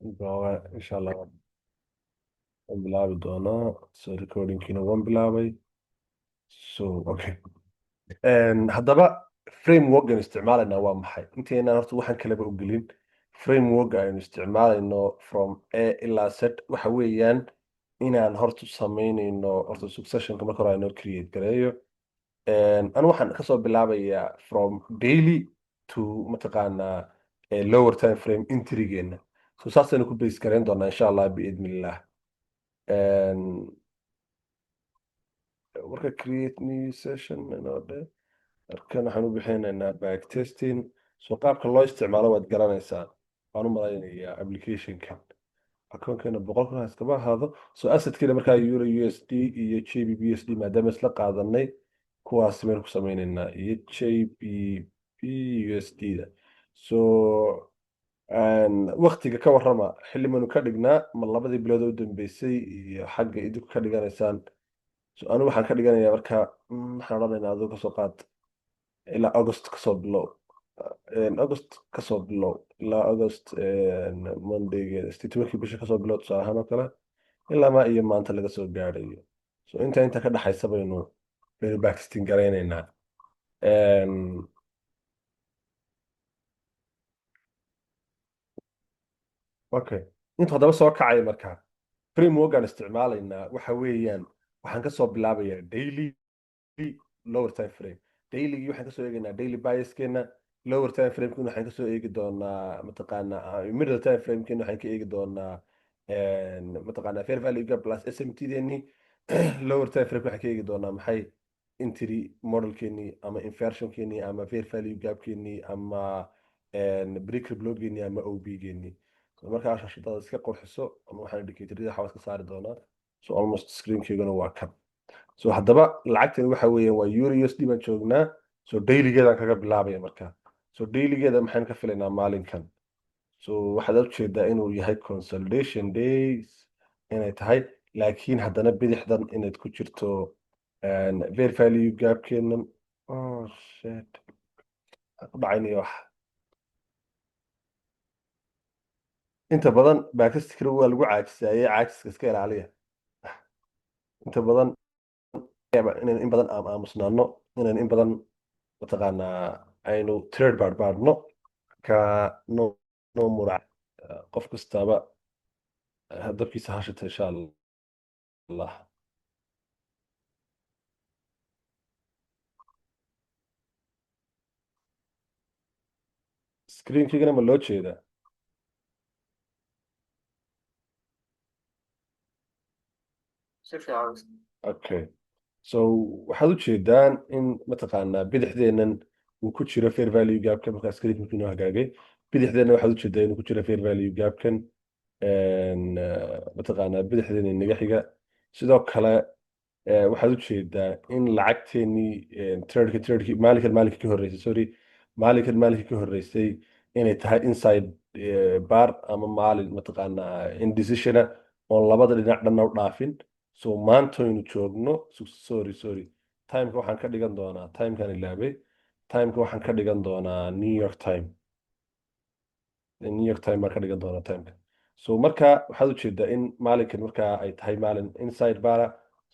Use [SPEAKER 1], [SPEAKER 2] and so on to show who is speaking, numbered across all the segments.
[SPEAKER 1] Insha Allah waan bilaabi doonaa. So recordingkiina waan bilaabay. So okay. Haddaba framework aynu isticmaalaynaa waa maxay? Intaynaan horta waxaan kaleba ogelin, framework aynu isticmaalayno from A ilaa Z waxa weeyaan inaan horta samaynayno horta successionka. Marka hore aynoo create gareeyo. Anu waxaan kasoo bilaabayaa from daily to mataqaanaa lower time frame entrygeena. So saasaynu ku base gareyn doonaa, insha Allah, biidnillah. Marka create new session inoo dhe. Markan waxaan u bixinaynaa back testing. So qaabka loo isticmaalo waad garanaysaa, waan u malaynayaa. Applicationkan akoonkeena 100,000 iskama ahaado. So assetkeena markaa euro USD iyo GBP USD, maadaama isla qaadanay, kuwaas baynu ku sameynaynaa, iyo GBP USD da. So waktiga ka warrama, xilli maynu ka dhignaa? Ma labadii bilood oo u dambeysay iyo xagga idinku ka dhiganaysaan? So anigu waxaan ka dhiganayaa marka, waxaan odhanaynaa aduu kasoo qaad ilaa August kasoo bilow, August kasoo bilow ilaa August Mondaygeeda, 18-kii bisha kasoo bilow, tusaale ahaan oo kale, ilaa ma iyo maanta laga soo gaadhayo. So inta ka dhaxaysa baynu backtesting garaynaynaa. Okay, intu haddaba soo kacaya markaa, framework aan isticmaalaynaa waxa weeyaan waxaan kasoo bilaabayaa daily lower time frame. Dailygii waxaan kasoo eegaynaa daily biaskeena. Lower time framekina waxaan kasoo eegi doonaa, mataqaanaa, middle time framekina waxaan ka eegi doonaa, mataqaanaa, fair value gap plus SMT deeni. Lower time frame waxaan ka eegi doonaa maxay? Entry modelkeenii ama inversionkeenii ama fair value gapkeenii ama breaker blockgeenii ama OB-geenii. So markaa shaashadada iska qurxiso ama waxaan indicatorada waxaa iska saari doonaa. So almost screenkeyguna waa kan. So haddaba lacagtani waxa weeyaan waa euro USD baan joognaa. So dailygeedaan kaga bilaabaya markaa. So dailygeeda maxaan ka filaynaa maalinkan? So waxaad ujeedaa inuu yahay consolidation days inay tahay, laakiin haddana bidixdan inaad ku jirto fair value gapkeenan. Oh shit, waxaan ku dhacaynayo wax. Inta badan backtestingka waa lagu caajisaayey. Caajiska iska ilaaliya. Inta badan inaynu in badan aamusnaano, inaynu in badan, mataqaanaa, aynu trade baadhbaadhno ka no murac. Qof kastaaba dabkiisa hashita, insha Allah. Screenkaygana ma loo jeedaa?
[SPEAKER 2] Si fiican.
[SPEAKER 1] Okay, so waxaad ujeedaan in, mataqaanaa, bidixdeennan uu ku jiro fair value gapka. Markaa screenka markii inoo hagaagay, bidixdeenna waxaad ujeedaa inuu ku jiro fair value gapkan, mataqaanaa, bidixdeena inaga xiga. Sidoo kale waxaad ujeedaa in lacagteenii tradeki maalinkan maalinka ka horreysay, sorry, maalinkan maalinka ka horreysay inay tahay inside bar ama maalin, mataqaanaa, indecisiona oon labada dhinac dhanna u dhaafin. So maantaynu joogno, sorry, sorry, timeka waxaan ka dhigan doonaa, timekan ilaabay, timeka waxaan ka dhigan doonaa New York time. New York time baan ka dhigan doonaa timeka. So marka waxaad ujeedaa in maalinkan markaa ay tahay maalin inside bara.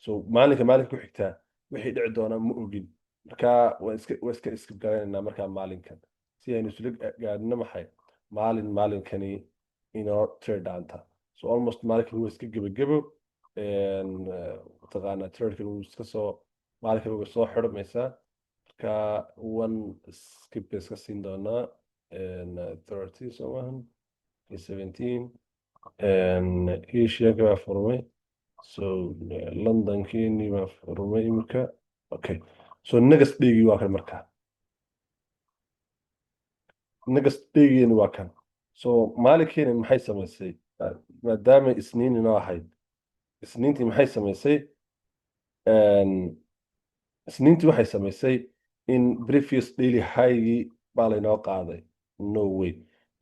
[SPEAKER 1] So maalinka maalinka ku xigtaa wixii dhici doonaa ma ogin. Marka waan iska skip garaynaynaa markaa maalinkan, si aynu isla gaadhno maxay maalin maalinkani inoo trade dhaanta. So almost maalinkan wuu iska gebagebo, mataqaanaa, tradekan wuu iska soo, maalinkan way soo xidhmaysaa. Marka one skip bay iska siin doonaa. 30 soo maahan iyo 17 Asianka baa furmay. So Londonkeeni baa furmay imika. Okay, so next daygii waa kan. Markaa next daygeeni waa kan. So maalinkeeni maxay samaysay? Maadaama Isniin inoo ahayd, Isniintii maxay samaysay? Isniintii waxay samaysay in previous daily highgii baa laynoo qaaday. No way,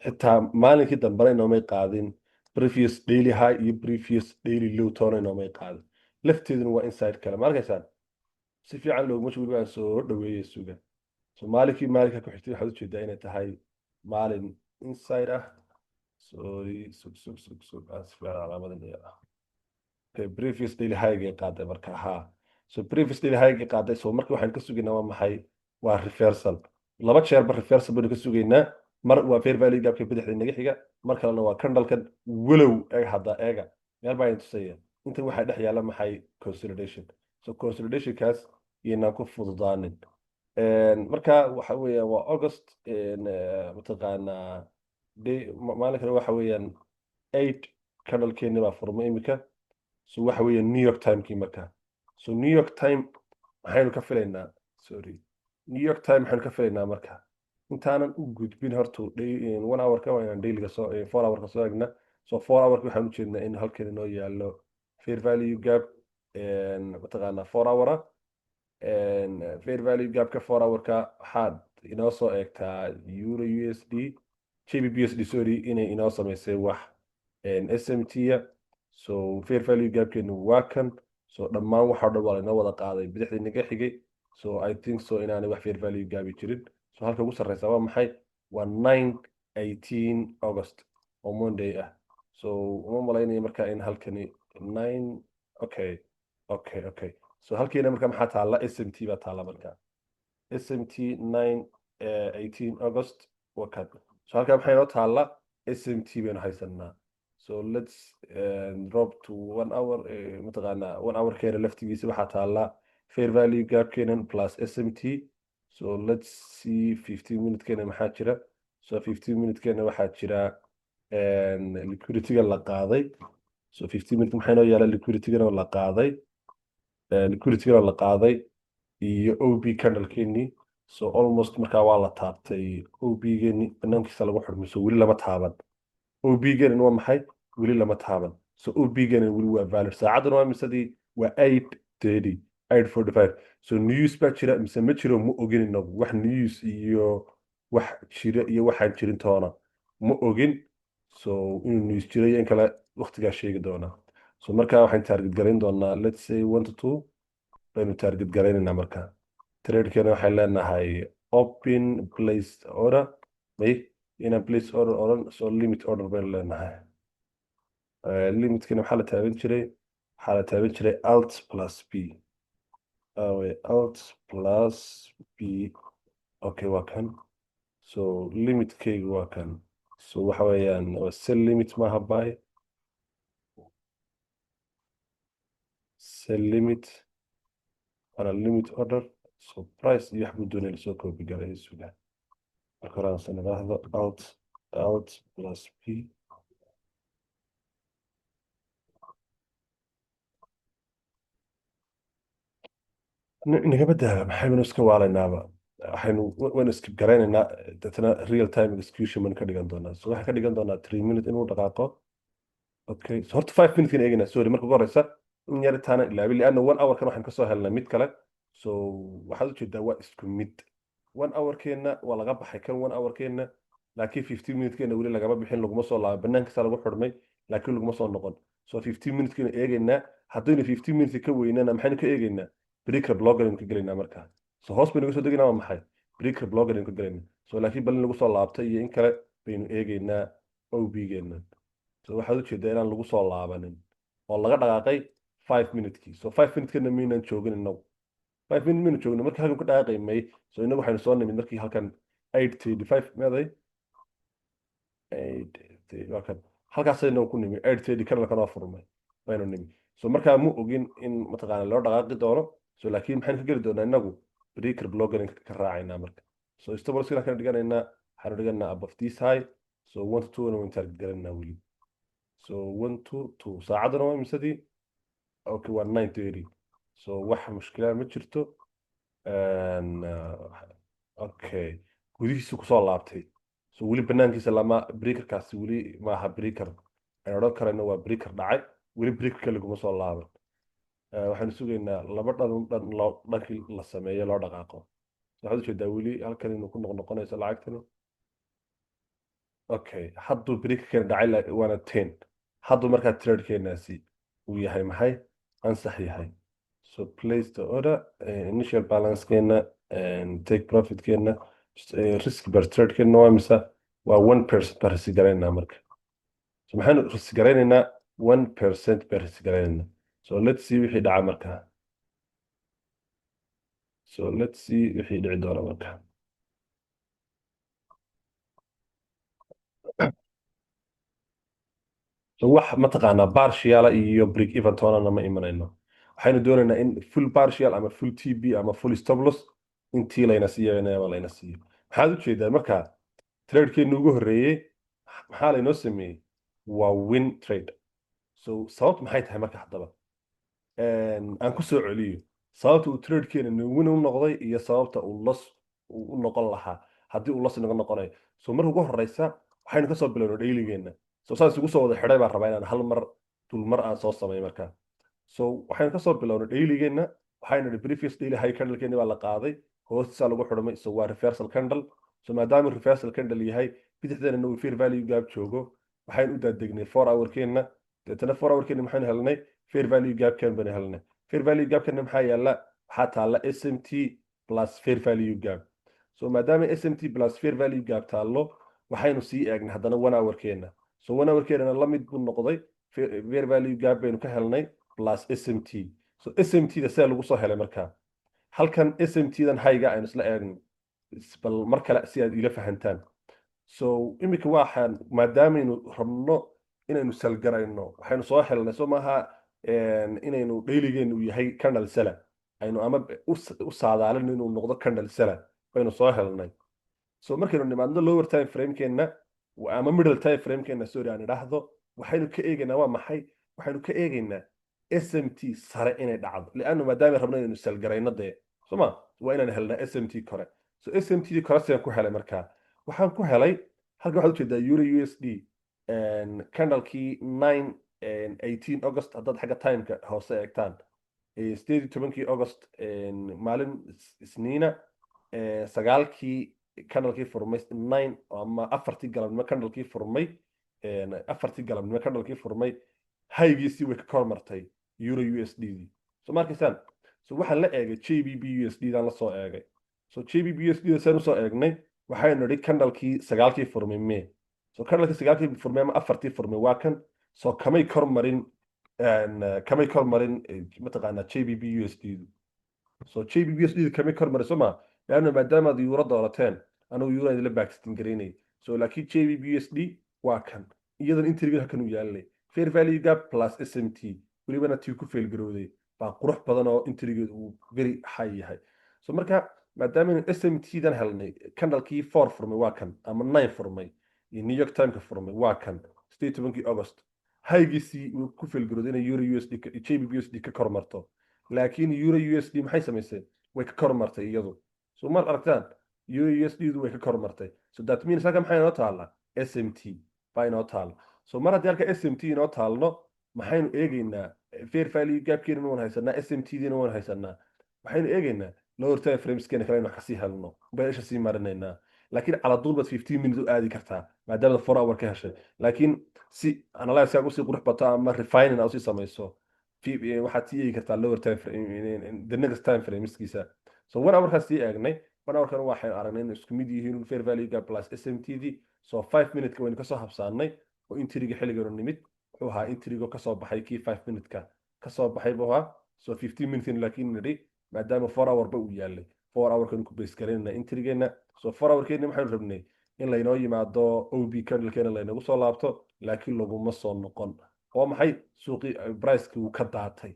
[SPEAKER 1] xitaa maalinkii dambena inoomay qaadin previous daily high iyo previous daily low toona inoomay qaadin. Lafteeduna waa inside kale. Ma arkaysaan? Si fiican looguma weliba aan soo dhaweeyey suga. So maalinkii maalinka ku xigtay waxaad ujeedaa inay tahay maalin inside ah. So Sorry, sug, sug, sug, sug, aan si fiican calaamadan iyo ah. Okay, previous daily high-gay qaaday marka ha. So previous daily high-gay qaaday. So marka waxaan ka sugaynaa waa maxay? Waa reversal. Laba jeerba reversal baynu ka sugaynaa. Mar waa fair value gapka bidixda inaga xiga, mar kalena waa candlekan. Walow eeg hadda, eega meel baa idin tusaya. Intan waxaa dhex yaalla maxay? Consolidation. So consolidationkaas iyaynaan ku fududaanin. Marka waxa weeyaan waa August, mataqaanaa, maalinkana waxa weeyaan 8 candlekeeni baa furmay imika. So waxa weeyaan New York timekii marka. So New York time maxaynu ka filaynaa? Sorry, New York time maxaynu ka filaynaa? Marka intaanan u gudbin horta one hourka, waa inaan dailyga soo 4 hourka soo egna. So 4 hourka waxaan ujeednaa in halkan inoo yaallo fair value gap, mataqaanaa, 4 houra. Fair value gapka 4 hourka waxaad inoo soo eegtaa euro USD, GBPUSD, sorry, inay inoo samaysay wax SMT-ya. So fair value gapkeenu waa kan. So dhammaan waxa o dhan waa lainoo wada qaaday bidixdii naga xigay. So I think so inaanay wax fair value gapi jirin. So halka ugu sarreysa waa maxay? Waa 9/18 August oo Monday ah. So uma malaynaya marka in halkani nine. Okay, so halkiina marka maxaa taalla? SMT baa taalla. Marka SMT 9/18 August waa kan. So halkaa maxaa inoo taalla? SMT baynu haysanaa. So let's drop to one hour. Mataqaanaa, one hour keena laftigiisa waxaa taalla fair value gapkeenan plus SMT. So let's see 15 minute keena maxaa jira. So 15 minute keena waxaa jira liquidityga la qaaday. So 15 minute maxaa inoo yaala? Liquiditygana la qaaday, liquiditygana la qaaday iyo OB candlekeenii. So almost markaa waa la taabtay OB-geeni, banaankiisa lagu xidhmay. So weli lama taaban OB-geenan. Waa maxay? Weli lama taaban. So OB-geenan weli waa valid. Saacadduna waa misadii? Waa 8:30, 8:45. So news baa jira mise ma jiro? Ma ogin inagu. Wax news iyo wax jira iyo waxaan jirin toona ma ogin. So inuu news jiro iyo in kale waqtigaa sheegi doonaa. So markaa waxaan target garayn doonaa, let's say, one to two baynu target garaynaynaa. Marka tradekeena waxay leenahay open place order, may inaan place order oran. So limit order baynu leenahay. Limitkana waxaa la taaban jiray, waxaa la taaban jiray Alt plus P. Awe Alt plus P? Okay, waa kan. So limitkaygu waa kan. So waxa weeyaan waa sell limit, maaha buy. Sell limit waana limit order. So price iyo wax buu doonaya lasoo copy garay. Suga, marka hore aan sanadaahdo Alt plus P. Nagama daaba, maxaynu iska waalaynaaba? Waxaynu waynu skip garaynaynaa, deetana real time execution baynu ka dhigan doonaa. So waxaan ka dhigan doonaa 3 minute inuu dhaqaaqo. Okay, so horta 5 minute kan eegaynaa. Sorry, marka ugu horeysa in yar taana ilaabin, lianna one hour kan waxaan kasoo helnay mid kale. So waxaad ujeedaa waa isku mid. One hour-keenna waa laga baxay kan one hour-keenna, laakiin 15 minute-keena weli lagama bixin, laguma soo laabay. Banaankiisa lagu xidhmay, laakiin laguma soo noqon. So 15 minute-keena eegaynaa. Haddaynu 15 minute ka weynana, maxaynu ka eegaynaa? Breaker block aynu ka gelaynaa markaa. So hoos baynu ka soo degaynaa. Waa maxay? Breaker block aynu ka gelaynaa. So laakiin bal in lagu soo laabtay iyo in kale baynu eegaynaa OB-geena. So waxaad ujeedaa inaan lagu soo laabanin oo laga dhaqaaqay 5 minute-kii. So 5 minute-kana maynaan joogin inagu. 5 minute maynu joogno markii halkan ku dhaqaaqay may. So inagu waxaynu soo nimid markii halkan 8:35 meeday, 8:30 waa kan. Halkaasaynu ku nimi 8:30, kana kanoo furmay baynu nimi. So markaa mu ogin in mataqaana loo dhaqaaqi doono. So laakiin maxaynu ka geli doonaa inagu? Breaker block ka raacaynaa marka. So stop loss kana dhiganaynaa, waxaanu dhiganaynaa above this high. So one to two na waynu target garanaynaa weli. So one to two. Saacadduna waa imisadii? Okay, waa 9:30. So wax mushkilaa ma jirto. Okay, gudihiisu kusoo laabtay. So weli banaankiisa lama breakerkaasi weli maaha breaker aan odhan karayno waa breaker dhacay. Weli breakerka laguma soo laaban. Waxaanu sugaynaa laba dhan dhan loo dhankii la sameeyo loo dhaqaaqo. Waxaad ujeedaa weli halkan inuu ku noqnoqonayso lacagtani. Okay, hadduu breakerkeena dhacay waana 10. Hadduu markaa tradekeenaasi uu yahay maxay? Ansax yahay. So place the order, initial balance-keena, take profit-keena, risk per trade-keena waa mise? Waa 1% baan risk garaynaa marka. So maxaynu risk garaynaynaa? 1% baan risk garaynaynaa. So let's see wixii dhaca markaa. So let's see wixii dhici doona markaa. So wax mataqaanaa partial iyo break even toonana ma imanayno. Waxaynu doonaynaa in full partial ama full TP ama full stop loss intii layna siiyo ama layna siiyo. Maxaad u jeedaa markaa? Tradekeenu ugu horreeyey maxaa laynoo sameeyey? Waa win trade. So sababtu maxay tahay marka? Haddaba aan ku soo celiyo sababta uu tradekeena win u noqday iyo sababta uu loss u noqon lahaa haddii uu loss inaga noqonayo. So marka ugu horeysa waxaynu kasoo bilowno dailygeena. So saas ugu soo wada xidhay baan rabaa inaan hal mar dulmar aan soo sameeyo markaa. So waxaynu kasoo bilownay dailygeena. Waxaynu nidhi previous daily high candlekeeni baa la qaaday, hoostiisaa lagu xidhmay. So waa reversal candle. So maadaama reversal candle yahay, bidixdeena uu fair value gap joogo, waxaynu u daadegnay 4 hourkeena. Deetana 4 hourkeena maxaynu helnay? Fair value gapkan baynu helnay. Fair value gapkana maxaa yaala? Waxaa taalla SMT plus fair value gap. So maadaama SMT plus fair value gap taallo, waxaynu sii eegnay haddana 1 hourkeena. So 1 hourkeenana la mid buu noqday, fair value gap baynu ka helnay plus SMT. So SMT da see lagu soo helay markaa? Halkan SMT dan highga aynu isla eegno bal mar kale si aad ila fahantaan. So iminka waxaan maadaamaynu rabno inaynu sell garayno, waxaynu soo helnay, soo maaha, inaynu dailygeenu uu yahay candle seller, aynu ama u saadaalin inuu noqdo candle seller baynu soo helnay. So markaynu nimaadno lower time framekeenna ama middle time framekeenna, sorry, aan idhaahdo, waxaynu ka eegaynaa waa maxay? Waxaynu ka eegaynaa SMT sare inay dhacdo, liannu maadaama rabno inaynu sell garayno dee, soo ma, waa inaan helnaa SMT kore. So SMT kore sidaan ku helay markaa? Waxaan ku helay halka waxaad ujeedaa euro USD candlekii 9 18 August. Haddaad xagga timeka hoose eegtaan, 18-kii August, maalin Isniina, sagaalkii candlekii furmay, 9 ama 4-tii galabnimo candlekii furmay, 4-tii galabnimo candlekii furmay, highgiisii way ka kor martay euro USD dii. So ma arkaysaan? So waxaan la eegay GBP USD daan la soo eegay. So GBP USD da saan usoo eegnay? Waxaynu nidhi candlekii sagaalkii furmay me. So candlekii sagaalkii furmay ama 4-tii furmay waa kan. So kamay kor marin, kamay kor marin, mataqaanaa, GBP USD du. So GBP USD du kamay kor marin, soo ma? Leanna maadaama aad euro doorateen, anigu euro idinla backtesting garaynay. So laakiin GBP USD waa kan, iyadan entryga halkan uu yaalay, fair value gap plus SMT, welibana tii ku fail garowday baa qurux badan oo entrygeedu uu very high yahay. So marka maadaama SMT dan helnay, candlekii 4 furmay waa kan ama 9 furmay iyo New York timeka furmay waa kan, 18-kii August, highgiisii uu ku fail garowday inay euro USD, GBP USD ka kor marto. Laakiin euro USD maxay samaysay? Way ka kor martay iyadu. So mar aragtaan euro USD du way ka kor martay. So that means halka maxay inoo taallaa? SMT baa inoo taalla. So mar haddii halka SMT inoo taalno, maxaynu eegaynaa? Fair value gapkeena waan haysanaa, SMT diina waan haysanaa. Waxaynu eegaynaa lower time frameskeena kale, inuu kasii helno baan isha sii marinaynaa. Laakiin cala duul baad 15 minute u aadi kartaa maadaama 4 hour ka heshay. Laakiin si analysis usii qurux bato ama refining aad usii samayso, waxaad sii eegi kartaa lower time frame, the next time frameskiisa. So 1 hourkaas sii eegnay. 1 hourkan waxaynu aragnay inay isku mid yihiin fair value gap plus SMT d. So 5 minuteka waynu kasoo habsaanay oo entryga xilliganu nimid wuxuu ahaa entrygo kasoo baxay kii 5 minuteka kasoo baxay buu ahaa. So 15 minute laakiin nidhi maadaama 4 hour ba uu yaalay, 4 hourkanu ku base garaynana entrygeena. So 4 hourkeena maxaynu rabnay? In laynoo yimaado OB candlekeena laynagu soo laabto, laakiin laguma soo noqon. Oo maxay? Suuqii pricekii wuu ka daatay.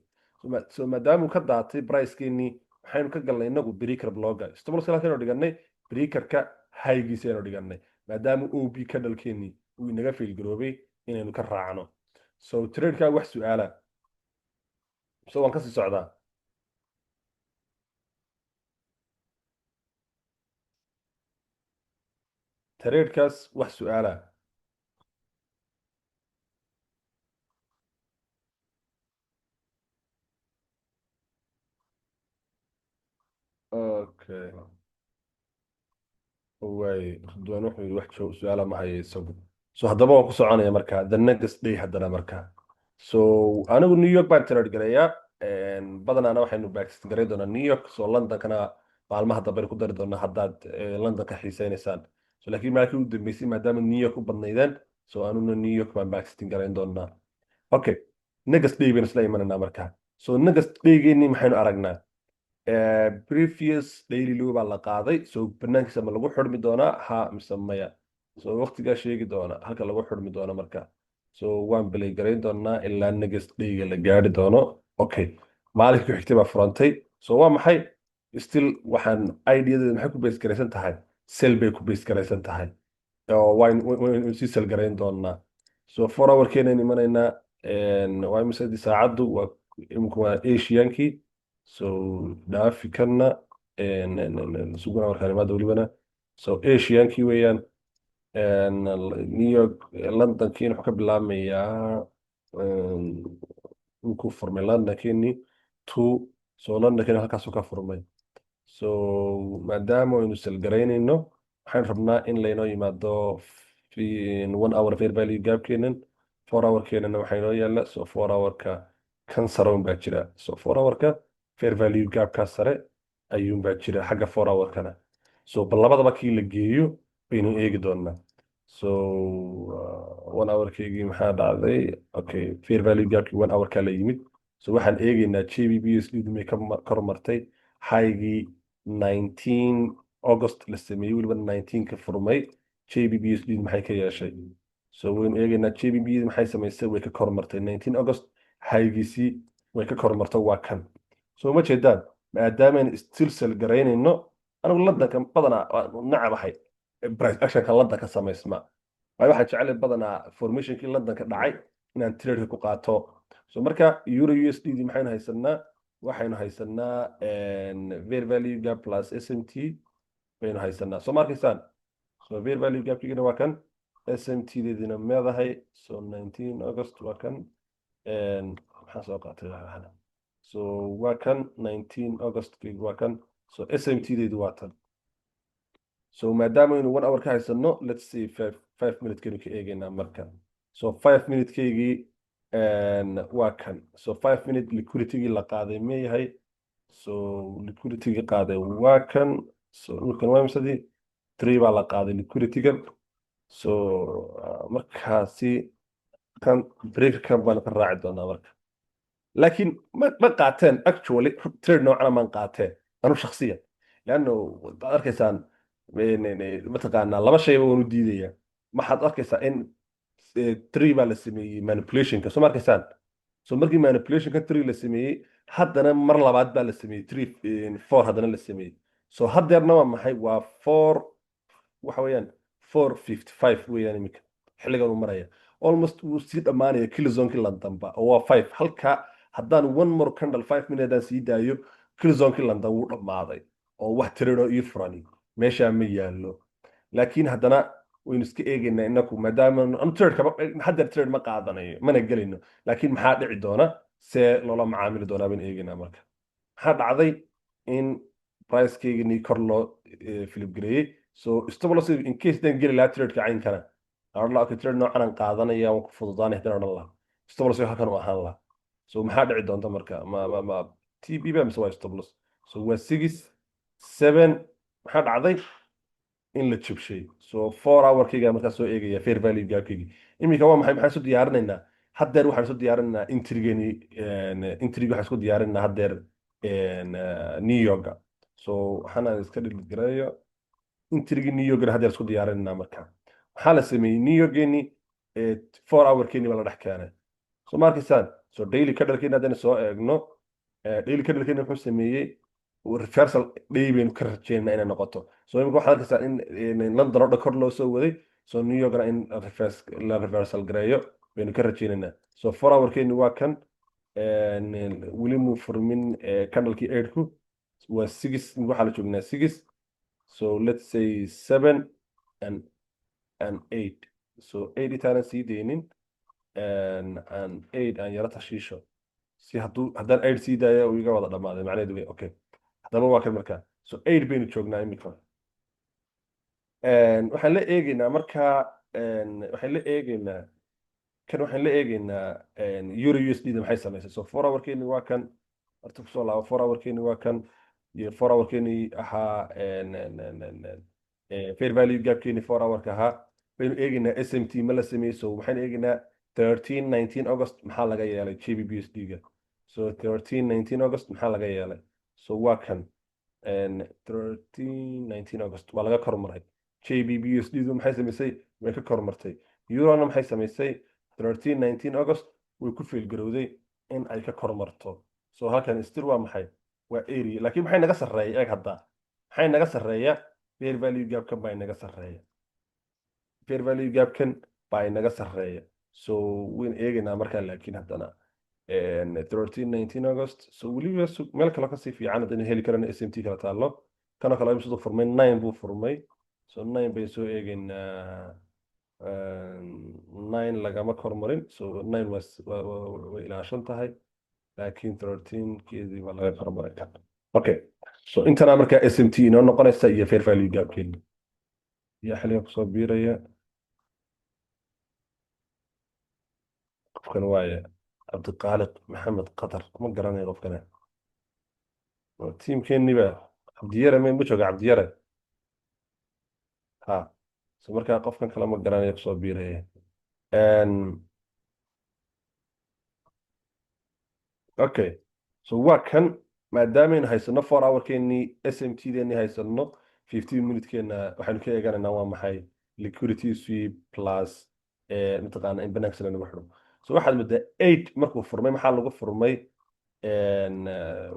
[SPEAKER 1] So maadaama uu ka daatay pricekeenii, maxaynu ka galnay inagu? Breaker blocka stop loss halkaynu dhiganay, breakerka highgiisa aynu dhiganay, maadaama OB candlekeenii uu inaga fail garoobay inaynu ka raacno. So tradeka wax su-aala? So waan kasii socdaa. Tradekaas wax su-aala? Okay, waay Ridwaan wuxuu yidhi wax su-aala ma hayo isagu. So haddaba waan ku soconaya marka the next day haddana marka. So anigu New York baan trade garayaa badanaana, waxaynu backtesting garay doonaa New York. So Londonkana maalmaha dambe ku dari doonaa haddaad London ka xiiseynaysaan. So laakiin maalkii u dambeysay maadaama New York u badnaydeen. So anuna New York baan backtesting garayn doonaa. Okay, next day baynu isla imanaynaa markaa. So next daygeennii maxaynu aragnaa? Previous daily low baa la qaaday. So banaankiisa ma lagu xidhmi doonaa, ha mise maya? So waqtigaa sheegi doona halka lagu xidhmi doono marka. So waan play garayn doonaa ilaa next dayga la gaari doono. Okay, maalinka ku xigtay baa furantay. So waa maxay? Still waxaan ideadeeda maxay ku base garaysan tahay? Sell bay ku base garaysan tahay oo waynu sii sell garayn doonaa. So 4 hour keenan imanaynaa. Waa imisadii saacaddu? Waa imika, waa Asiankii. So dhaafi kana suguna markaan imaada welibana. So Asiankii weeyaan, New York, Londonkiina wuxuu ka bilaabmayaa inkuu furmay Londonkiini 2. So Londonkiina halkaasuu ka furmay. So maadaama aynu sell garaynayno, waxaan rabnaa in laynoo yimaado 1 hour fair value gapkeenan. 4 hour keenana waxaa inoo yaala, so 4 hourka kan sare un baa jira. So 4 hourka fair value gapkaa sare ayuun baa jira xagga 4 hourkana. So bal labadaba kii la geeyo baynu eegi doonaa. So 1 hourkeygii maxaa dhacday? Okay, fair value gapkii 1 hourkaa la yimid. So waxaan eegaynaa GBP USD may ka kor martay highgii 19 August la sameeyey, weliba 19 ka furmay. GBP USD maxay ka yeeshay? So waynu eegaynaa GBP maxay samaysay. Way ka kor martay 19 August highgiisii, way ka kor martay, waa kan. So ma jeedaan? Maadaamayn still sell garaynayno, anigu Londonka badanaa nacabahay price actionka Londonka samaysma, waayo waxaan jeclay badanaa formationkii Londonka dhacay inaan tradeka ku qaato. So marka euro USD di maxaynu haysanaa? Waxaynu haysanaa fair value gap plus SMT baynu haysanaa. Soo ma arkaysaan? So fair value gapkigana waa kan, SMT deedina meedahay. So 19 August waa kan. Maxaan soo qaatay? So waa kan 19 August waa kan. So SMT deedu waa tan. So maadaama aynu 1 hour ka haysano, let's see 5 minute kaynu ka eegaynaa marka. So 5 minute kaygii waa kan. So 5 minute liquiditygii la qaaday meeyahay? So liquiditygii qaaday waa kan. So dhulkan waa imsadii? Three baa la qaaday liquiditygan. So markaasi kan breakerkan baanu ka raaci doonaa marka. Laakiin ma qaateen actually trade noocana maan qaateen anu shakhsiyan, leanno waad arkaysaan, mataqaanaa, laba shayba waan u diidaya. Waxaad arkaysaa in three baa la sameeyey manipulationka. Soo ma arkaysaan? So markii manipulationka three la sameeyey, haddana mar labaad baa la sameeyey three, four haddana la sameeyey. So haddeerna waa maxay? Waa four, waxa weeyaan 4:55 weeyaan iminka xilligan uu maraya. Almost wuu sii dhammaanaya killzonekii Londonba oo waa 5 halka. Haddaan one more candle 5 minute haddaan sii daayo, killzonekii London wuu dhammaaday oo wax trade ii furani meeshaa ma yaallo. Laakiin haddana waynu iska eegaynaa inaku, maadaama anu trade kaba haddeer trade ma qaadanayo mana gelayno. Laakiin maxaa dhici doona, see loola macaamili doonaa baynu eegaynaa marka. Maxaa dhacday? In pricekeygii kor loo flip gareeyey. So stop loss, in case dan geli lahaa tradeka caynkana, aan odhan lahaa, okay, trade noocan aan qaadanaya, waan ku fududaanay haddaan odhan lahaa, stop loss halkan u ahaan lahaa. So maxaa dhici doonta marka? Ma TP ba mise waa stop loss? So waa 6, 7. Maxaa dhacday? In la jabshay. So 4 hourkayga markaa soo eegaya fair value gapkaygii iminka waa maxay? Maxaan isu diyaarinaynaa haddeer? Waxaan isu diyaarinaynaa entrygeeni, entrygi waxaan isku diyaarinaynaa haddeer New Yorka. So waxaan aan iska delete gareeyo entrygii New Yorkna haddeer isku diyaarinaynaa. Marka maxaa la sameeyey? New Yorkgeeni 4 hourkeeni baa la dhex keenay. So ma arkaysaan? So daily candlekeeni haddaynu soo eegno, daily candlekeeni wuxuu sameeyey reversal day baynu ka rajeynaa inay noqoto. So imika waxaad arkaysaa in London oo dhan kor loo soo waday. So New Yorkna in la reversal gareeyo baynu ka rajeynaynaa. So 4 hourkeeni waa kan, weli muu furmin candlekii eightku, waa 6, waxaa la joognaa 6. So let's say 7 and 8. So 8 intaanan sii deynin and 8 aan yaro tashiisho si hadduu haddaan 8 sii daaya uu iga wada dhamaaday macnaheedu wey. Okay, haddaba waa kan markaa. So 8 baynu joognaa imika. Waxaan la eegaynaa markaa, waxaan la eegaynaa kan, waxaan la eegaynaa euro USD da maxay samaysay. So 4 hourkeeni waa kan. Horta kusoo laabo, 4 hourkeeni waa kan iyo 4 hourkeeni ahaa fair value gapkeeni 4 hourka ahaa. Baynu eegaynaa SMT ma la sameeyey. So waxaynu eegaynaa 13 19 August maxaa laga yeelay GBPUSD-ga. So 13 19 August maxaa laga yeelay? So waa kan 13 19 August waa laga kormaray. GBPUSD-du maxay samaysay? Way ka kormartay. Eurona maxay samaysay? 13 19 August way ku fail garowday in ay ka kormarto. So halkan still waa maxay? Waa area. Laakiin maxay naga sarreeya? Eeg hadda, maxay naga sarreeya? Fair value gapkan baa inaga sarreeya. Fair value gapkan baa inaga sarreeya. So wayn eegaynaa markaa. Laakiin haddana 13 19 August, so weliba meel kale kasii fiican haddaynu heli karana SMT kala taallo. Kanoo kale imsiduu furmay? 9 buu furmay. So 9 bay soo eegaynaa. 9 lagama kormarin. So 9 way ilaashan tahay, laakiin 13 keedii baa laga kormaray kan. Okay, so intana markaa SMT inoo noqonaysa iyo fair value gapkeeni iyo xilliga kusoo biiraya. Qofkan waaye Cabdiqaaliq Maxamed Qatar, ma garanayo qofkane. Tiimkeeniba Cabdiyare ma jooga? Cabdiyare ha. So markaa qofkan kale ma garanayo kusoo biiraya. Okay, so waa kan maadaamaynu haysano 4 hourkeenii, SMT-deenii haysano, 15 minutekeena waxaynu ka eeganaynaa waa maxay? Liquidity sweep plus mataqaana in banaanka sare lagu xidho. So waxaad moodaa 8 markuu furmay, maxaa lagu furmay?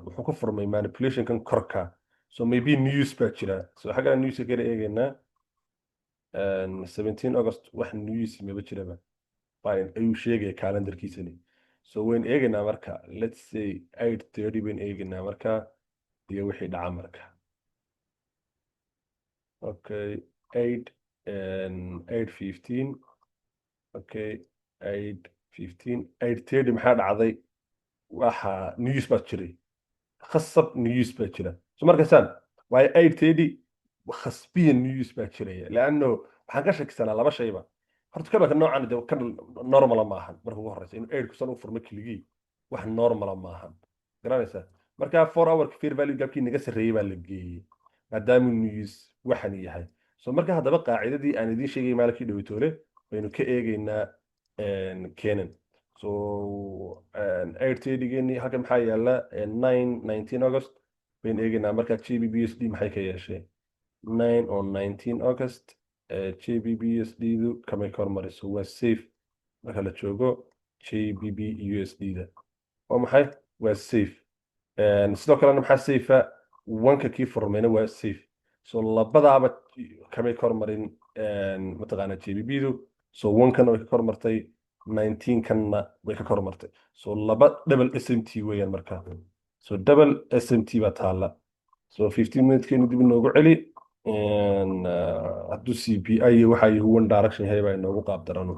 [SPEAKER 1] Wuxuu ku furmay manipulationkan korka. So maybe news baa jira. So xaggana newska kala eegaynaa. 17 August wax news maba jiraba. Fine, ayuu sheegaya calendarkiisani. So wayn eegaynaa marka, let's say 8:30 bayn eegaynaa marka iyo wixii dhaca marka. Okay, 8, 8:15. Okay, 8:15, 8:30 maxaa dhacday? Waxa news baa jiray, khasab news baa jira. So markaasaan waayo 8:30 khasbiya news baa jiraya, leanno waxaan ka shakisanaa laba shayba. Horta candleka noocan de kan normala maahan. Marka ugu horeysa inuu 8 kusan u furmo keligii wax normala maahan, garanaysaa? Marka 4 hourka fair value gapkii naga sarreeyey baa la geeyey maadaama news waxan yahay. So marka haddaba qaacidadii aan idiin sheegay maalinkii dhowitoole baynu ka eegaynaa kenan. So 8:30-geeni halkan maxaa yaala? 9 19 August baynu eegaynaa marka. GBPUSD maxay ka yeeshay 9 on 19 August? GBPUSD-du kamay kormariso, waa safe. Marka la joogo GBPUSD-da waa maxay? Waa safe. Sidoo kalena maxaa safe? Wanka kii furmayna waa safe. So labadaaba kamay kormarin mataqaana GBP-du. So one-kana way ka kormartay, 19 kanna way ka kormartay. So laba double SMT weeyaan marka. So double SMT baa taalla. So 15 minutekeenu dib inoogu celi. Hadduu CPI iyo waxa yahu one direction yahay baa inoogu qaab darano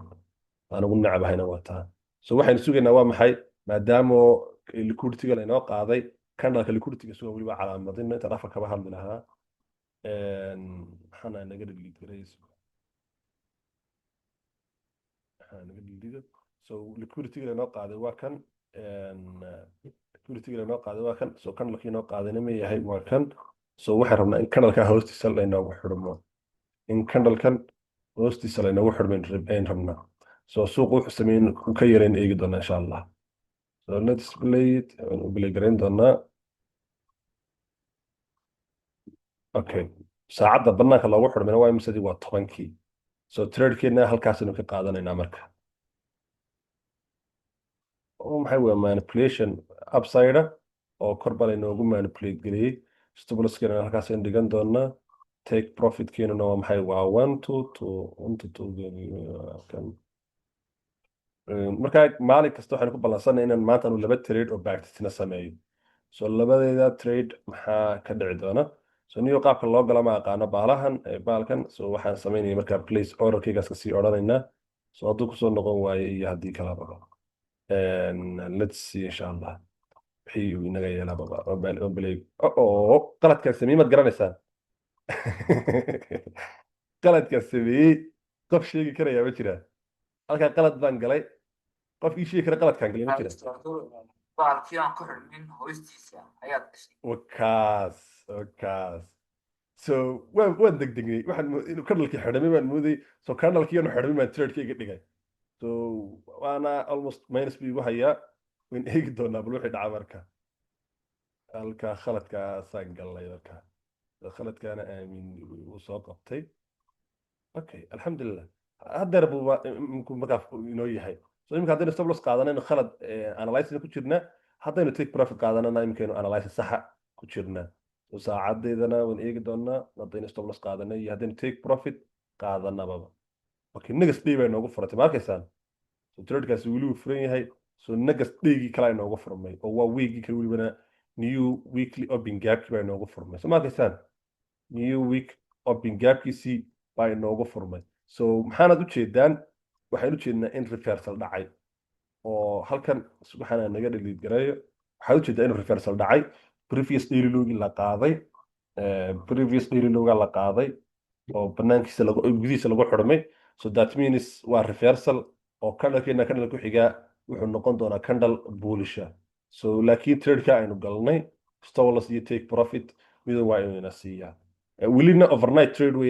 [SPEAKER 1] aan ugu necbahayna waa taa. So waxaynu sugaynaa waa maxay? Maadaama liquidity-ga lainoo qaaday, candleka liquidity-ga sugan weliba calaamadino intaan afka kaba hadli lahaa. Maxaana naga delete garayso? Maxaa naga delete? So liquidity-ga lainoo qaaday waa kan. Liquidity-ga lainoo qaaday waa kan. So candleka inoo qaadayna ma yahay? Waa kan. So waxaan rabnaa in candleka hoostiisa lainoogu xidhmo, in candlekan hoostiisa lainoogu xidhmo ayn rabnaa. So suuqa wuxuu sameyn uu ka yarayn eegi doonaa insha Allah. So let's play it, waan u play garayn doonaa. Okay, saacadda banaanka loogu xidhmayna waa imisadii? Waa 10-kii. So tradekeena halkaasaynu ka qaadanaynaa marka. Oo maxay? Waa manipulation upside oo kor baa lainoogu manipulate geliyey. Stop losskeena halkaasaynu dhigan doonaa. Take profitkeenuna waa maxay? Waa one two two, one to two kan. Marka maalin kasta waxaynu ku ballansanay inaan maanta anu laba trade oo backtestina sameeyo. So labadeeda trade maxaa ka dhici doona? So niyo qaabka loo gala ma aqaano baalahan baalkan. So waxaan samaynaya markaa place orderkaygaas kasii odhanaynaa. So hadduu kusoo noqon waayo iyo haddii kalababa, let's see insha Allah wixii uu inaga yeelaababa. Oo qaladkaan sameeyey maad garanaysaan? Qaladkaan sameeyey qof sheegi karayaa ma jiraa? Halkaa qalad baan galay, qof ii sheegi kara qaladkaan galay ma jira?
[SPEAKER 2] Baalkii aan ku xidhmin hoostiisa ayaad gashay.
[SPEAKER 1] Wakaas, wakaas. So waan degdegnay. Waxaan inuu candlekii xidhamay baan moodayay. So candlekii inuu xidhamay baan tradekayga dhigay. So waana almost minus buu igu hayaa. Wayn eegi doonaa bal wixii dhaca. Marka halkaa khaladkaasaan gallay. Marka khaladkaana Aamin wuu soo qabtay. Okay, alxamdulilah, haddeer buuba iminku markaa inoo yahay. So iminka haddaynu stop loss qaadanayno, khalad analysis ku jirnaa. Haddaynu take profit qaadanana, iminkaynu analysis saxa ku jirnaa. So saacadeedana waan eegi doonaa haddaynu stop loss qaadanay iyo haddaynu take profit qaadanababa. Okay, next day bay noogu furatay, ma arkaysaan? So tradekaasi weli wuu furan yahay. So next daygii kale ay noogu furmay, oo waa weekgii kale welibana, new weekly open gapkii baa inoogu furmay. So ma arkaysaan? New week open gapkiisii baa inoogu furmay. So maxaanaad ujeedaan? Waxaan ujeednaa in reversal dhacay, oo halkan waxaana naga delete gareeyo. Waxaad ujeedaa in reversal dhacay, previous daily lowgii la qaaday, previous daily lowga la qaaday oo banaankiisa lagu, gudihiisa lagu xidhmay. So that means waa reversal, oo candlekeena candle ku xigaa wuxuu noqon doonaa candle bullisha. So laakiin tradeka aynu galnay, stop loss iyo take profit midun waa inuu ina siiyaa. Welina overnight trade weeyaan.